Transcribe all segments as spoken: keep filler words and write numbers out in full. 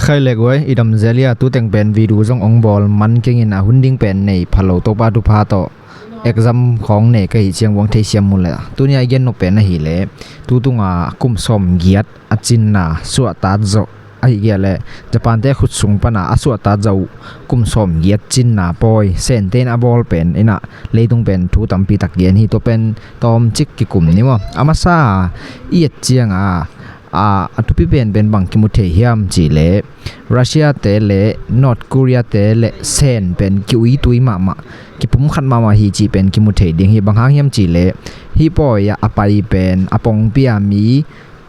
Khai lek uai, i dam zel hia? Tuteng pen video zong ong bawl man keng in, a hun ding pen nei pha lo, Topa thupha tawh exam khawng nei ka hih ciang buang thei siam mu le. Tuni a i gen nop pen ahih leh, tu tunga kum sawm giat a cinna suahtak zawh, ahih kei leh Japan te khut sung pana a suahtak zawh uh kum sawm giat cinna pawi Sente in a bawl pen in a, leitung pen thu tampi tak gen hi. Tua pen tawmcik kikum ni maw. A masa i et cianga, a, a thupi penpen bang kimu thei hiam cih leh, Russia te le North Korea te le Sen pen ki-uitui mahmah, kipumkhat mahmah hi cih pen kimu thei ding hi. Bang hang hiam cih leh, hih pawi ah a pai pen a pongpi a mi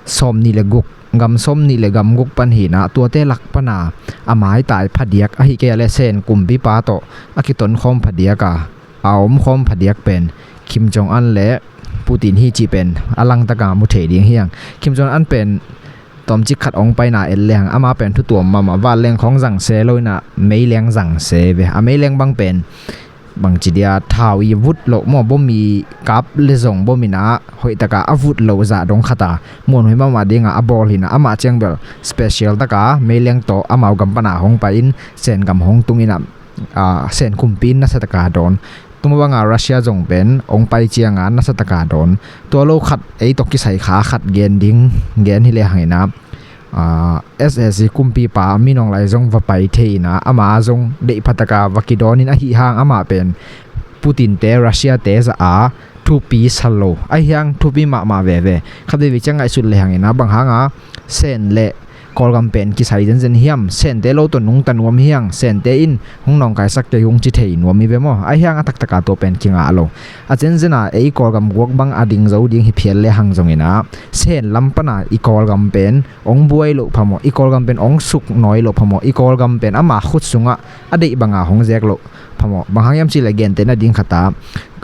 sawmnih le guk, gam sawmnih le gam guk pan hi in a, tuate lak pana a maitai phadiak, ahih kei leh Sen kumpipa tawh a kitonkhawm phadiak a, a omkhawm phadiak pen Kim Jong Un le Putin hi cih pen a langtaka mu thei ding hi hang. Kim Jong Un pen tawmcik khat ong paina et lehang, ama pen thu tuam mahmah, van leng khawng zang se lo in a, mei leng zang se ve. A mei leng bang pen bangci dia, thau i vut loh maw, bom i kap le zong bom in a, hoihtaka a vut loh zah dong khata muanhuai mahmah dinga a bawl hi in a, amah ciang bel special taka mei leng tawh amau gam pana hong pai in, Sen gam hong tung in a, a, Sen kumpi in nasataka dawn. Tua mah banga Russia zong pen ong pai cianga nasataka dawn. Tua lo khat, ei tawh kisai kha khat gen ding, gen hi lehang in a, a, S S C kumpipa Min Aung Hlaing zong va pai thei in a, ama zong deih phataka va kidawn in, ahih hang amah pen Putin te, Russia te zah a thupi sa lo, ahih hang thupi mahmah veve. Khat veivei ciang ngaihsut lehang in a, bang hanga Sen le Kawlgam pen kisai zenzen hiam? Sente lo tawh nungta nuam hi hang, Sente in hong nawngkaisak kei hong ci thei nuam hi ve maw. Ahih hang a taktaka tua pen kingah lo. A zenzen a ei Kawlgam guak bang a ding zo ding hi phial lehang zong in a, Sen lam pana i Kawlgam pen ong buai loh phamawh, i Kawlgam pen ong suk nawi loh phamawh, i Kawlgam pen ama khut sungah a deih banga hong zek loh phamawh. Bang hang hiam cih leh, gentehna ding khata,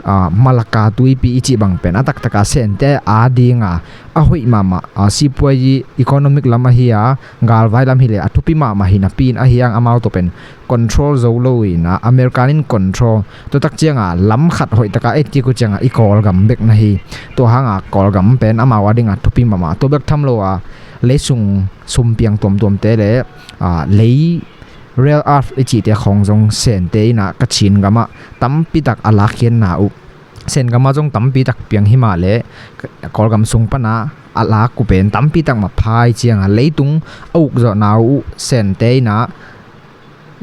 a, Malacca tuipi i cih bang pen a taktaka Sente a dinga a hoih mahmah, a, sipuazi, economic lam ahi a, galvai lam hi leh a thupi mahmah hi napi in, ahih hang amau tawh pen control zo lo in a, American in control. Tua tak cianga lam khat hoihtaka et kik uh cianga i Kawlgam bek na hi. Tua hanga Kawlgam pen amau a dinga thupi mahmah. Tua bek tham lo a, leisung sumpiang tuamtuamte le, a, lei rare earth i cihte khawng zong Sente in a Kachin gamah tampitak a lakkhiatna uh, Sen gamah zong tampitak piang hi mah leh, Kawlgam sung pana a lak uh pen tampitak mah phai cianga, leitung a ukzawhna uh Sente in a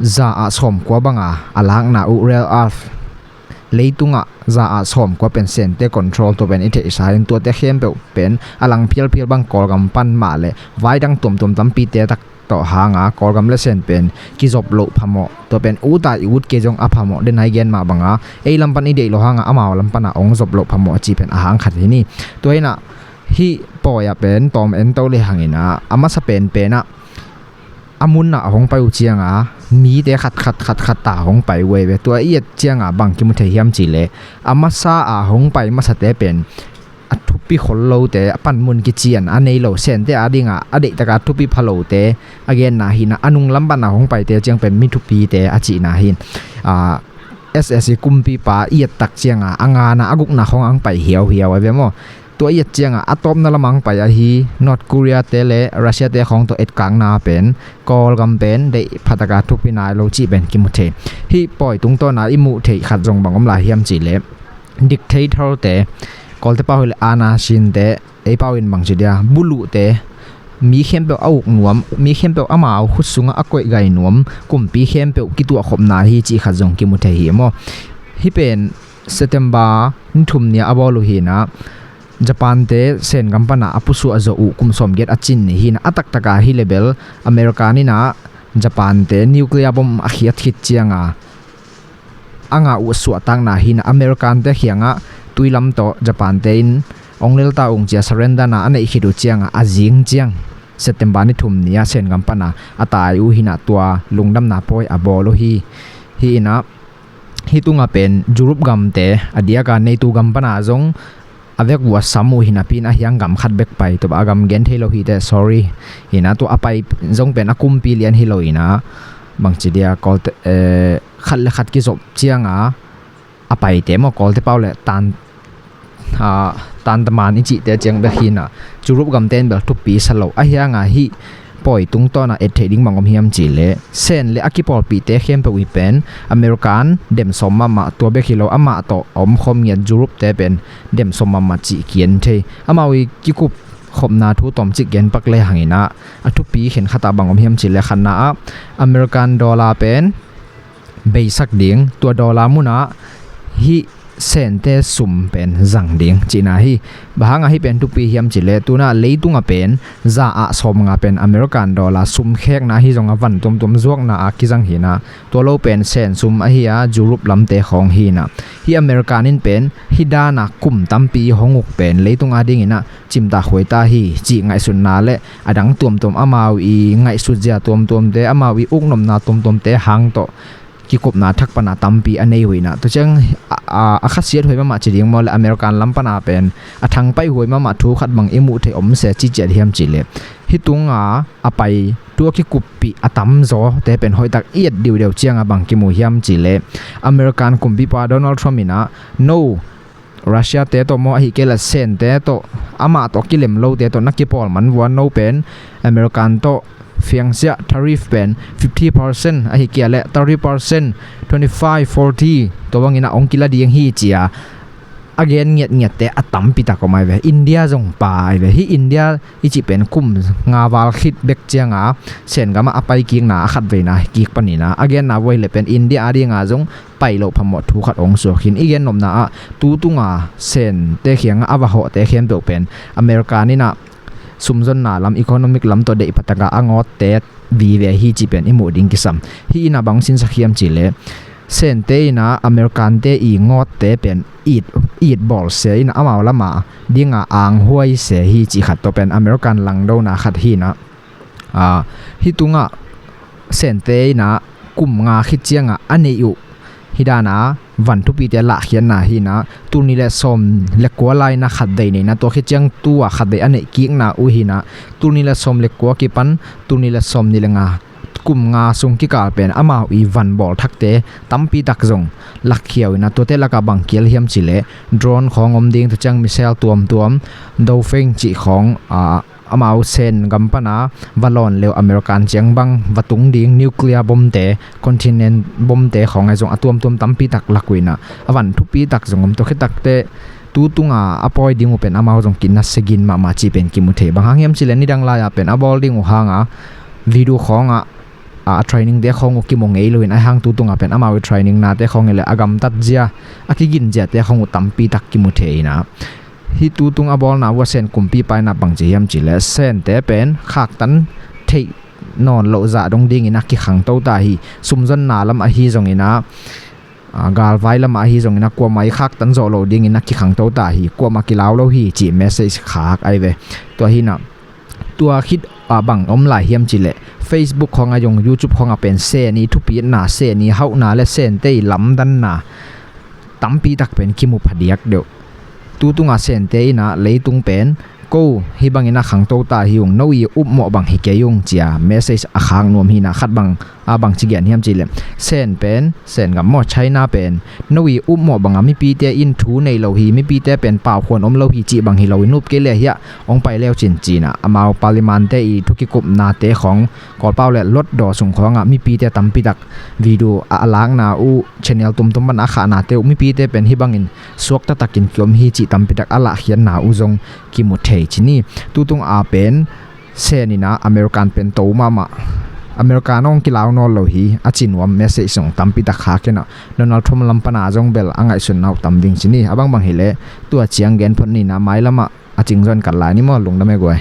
za ah sawmkua banga a lakna uh rare earth, leitungah za ah sawmkua pen Sente control. Tua pen i theihsa in, tuate khempeuh pen a lang phialphial bang Kawlgam pan mah leh, vai dang tuamtuam tampite tak tawh hanga Kawlgam le Sen pen kizop loh phamawh. Tua pen ut a i ut kei zong a phamawh, den a i gen mah banga, ei lam pan i deih loh hanga amau lam pana ong zop loh phamawh a cih pen a hang khat hi ni. Tua in a, hih pawi ah pen tawm en to lehang in a, a masa penpen ah a mun ah hong pai uh cianga mite khat khat khat khat ta hong pai uh ei ve. Tua i et cianga bang kimu thei hiam cih leh, a masa a hong pai masate pen a thupi khol lote, a panmun kician a nei lo, Sente a dinga a deihtaka thupi pha lote a genna hi in a, a nunglam pana hong paite ciang pen mi thupite a cihna hi in. A, S S C kumpipa i et tak cianga a ngana a gukna khawng ang pai hiauhiau a ve maw. Tua i et cianga a tawpna lamang pai ahi North Korea te le Russia te khawng tawh etkakna pen Kawlgam pen deih phataka thupi nai lo cih pen kimu thei. Hih pawi tungtawna i muh theih khat zong bang om lai hiam cih leh, dictator te, Kawlte pau hi leh anasinte, ei pau in bangci dia, buluhte, mi khempeuh a uk nuam, mi khempeuh amau khut sungah a koih gai nuam kumpi khempeuh kituahkhopna hi cih khat zong kimu thei hi maw. Hih pen September ni thum ni a a bawl uh hi in a, Japan te Sen gam pana a pusuah zawh uh kum sawmgiat a cin ni hi in a, a taktaka hi leh bel American in a Japan te nuclear bomb a khiat khit cianga a ngah uh suahtakna hi in a, American te khiangah tuilam tawh Japan te in ong lelta ung ci a surrender na a neih khit uh cianga a zing ciang September ni thum ni a Sen gam pana a tai uh hi in a, tua lungdamna pawi a bawl uh hi. Hi in a, hih tunga pen Europe gamte, a diaka NATO gam pana zong a vek uh a sam uh hi napi in, a hiang gam khat bek pai, tua a gam gen thei lo hi teh, sorry. Hi in a, tua a pai zong pen a kumpi lian hi lo hi in a, bangci dia, Kawlte, eh, khat le khat kizop cianga a paite maw, Kawlte pau le tan, ah, tantaman i cihte ciang bek hi in a, Europe gamte in bel thupi sa lo. A hianga hih pawi tungtawn a et theih ding bang om hiam cih leh, Sen le a kipawlpihte khempeuh i pen American dem sawm mahmah, tua bek hi lo amah tawh a omkhawm ngiat Europe-te pen dem sawm mahmah cih kigen thei. Amau i kikup khopna thu tawmcik gen pak le hang in ah, a thupi khen khat ah bang om hiam cih leh, khatna ah American dollar pen beisak ding, tua dollar munah hih Sente sum pen zang ding cihna hi. Bang hangah hih pen thupi hiam cih leh, tu-in ah leitung ah pen za ah sawmnga pen American dollar sum khekna ahi zongin a van tuamtuam zuakna ah kizang hi in ah, tua lo pen Sen sum ahi a, Europe lamte khawng hi in ah, hih American in pen hih dan a kum tampi hong uk pen leitung adingin ah cimtak huai ta hi cih ngaihsutna le a dang tuamtuam, amau i ngaihsut zia tuamtuamte, amau i uknopna tuamtuamte hang tawh kikupna thak pan a tampi a nei uh in ah, tua ciang a, a, a khasiat huai mahmah ci ding maw leh, American lam pan a pen a thangpaih huai mahmah thu khat bang i muh theih om se, ci ciat hiam cih leh, hih tung a a pai, tua kikuppih a tamzawte pen hoihtak i et diudeu ciang a bang kimu hiam cih leh, American kumpipa Donald Trump in ah, no, Russia-te tawh maw, ahih kei leh Sente tawh, amah tawh kilem lote tawh na kipawl man vua, no pen American tawh fiangsiah tariff pen fifty percent ahih kei leh thirty percent, twenty-five, forty, tua bangin ah hong kila ding hi, ci a a gen ngiatngiatte a tampi tak om ai ve. India zong pha ai ve. Hih India i cih pen kum nga val khit bek ciang a Sen gam ah a pai kikna a khatveina kik panin ah, a genna uh ahih leh pen India ading a zong pai loh phamawh thu khat hong suak hi in, i gennopna ah tu tung a Sente kiang a a va hawhte khempeuh pen American in ah sumzonna lam, economic lam tawh deih pha tak a a ngawtte vive hi cih pen i muh ding kisam. Hih in ah bang sinsak hiam cih leh, Sente in ah American-te i ngawtte pen it, it bawl se in ah, amau lam ading a anghuai se hi cih khat tawh pen American langdona khat hi in ah, a, hih tung ah Sente in ah kum nga khit ciang a a neih uh hih dan a van thupite lahkhiatna hi in ah, tul nih le sawm le kua lai in ah khatvei neihna, tua khit ciang tu a khatvei a neih kikna uh hi in ah, tul nih le sawm le kua kipan tul nih le sawmnih le nga, kum nga sung kikal pen amau i van bawl thakte tampi tak zong lakkhia uh in ah, tuate lak ah bang kiel hiam cih leh, drone khawng om ding, tua ciang missile tuamtuam, Dongfeng cih khawng, a, amau Sen gam pan a va lawn leh American ciang bang va tung ding nuclear bomb-te, container bomb-te khawng ahi zong a tuamtuam tampi tak lak uh in ah, a van thupi tak zong om. Tua khit takteh tu tung a a pawi ding uh pen amau zong kinase gin mahmah cih pen kimu thei. Bang hang hiam cih leh, nidang lai a pen a bawl ding uh hang a video khawng ah, a, a training-te khawng uh kimu ngei lo in, ahi hang tu tung a pen amau i training-nate khawng hi leh a gamtat zia, a kigin ziate khawng uh tampi tak kimu thei in ah, hih tu tung a bawlna uh a Sen kumpipa in ah bang ci hiam cih leh, Sente pen khaktan theih nawn loh zah dong dingin a kikhangto ta hi. Sumzonna lam ahi zongin ah, a, galvai lam ahi zongin ah kuamah i khaktan zawh loh dingin a kikhangto ta hi. Kuamah kilau lo hi cih message khak ai ve. Tua hi in ah, tua khit a bang om lai hiam cih leh, Facebook khawng ah zong, YouTube khawng ah pen Sen i thupitna, Sen i hauhna le Sente i lamdanna tampi tak pen kimu phadiak deuh. Tu tung a Sente in ah leitung pen, ko hih bangin a khangto ta hi ung, no i upmawh bang hi kei ung, ci a message a khak nuam hi in ah, khat bang a bang ci gen hiam cih leh, Sen pen, Sen gam maw, China pen, no i upmawh bang a mipite in thu nei lo hi, mipite pen paukhuan om lo hi cih bang hi lo, i nup kei leh hiah hong pai leu cin, ci in ah, amau parliament-te i thu kikupnate khawng, Kawlpau le Hlutdaw sung khawng ah mipite tampi tak video a, a lakna uh, channel tuamtuam pan a khahnate uh, mipite pen hih bangin suakta takin kiom hi cih tampi tak a lahkhiatna uh zong kimu thei ci ni. Tu tung a pen Sen in ah American pen to mahmah, American hong kilau nawn lo hi, a ci nuam message zong tampi tak khak in ah, Donald Trump lam pan a zong bel a ngaihsutna uh tam ding ci ni. A bangbang hi leh tua ciang gen phot ni in ah, mailam ah a cing zong kal lai ni maw, lungdam e guai.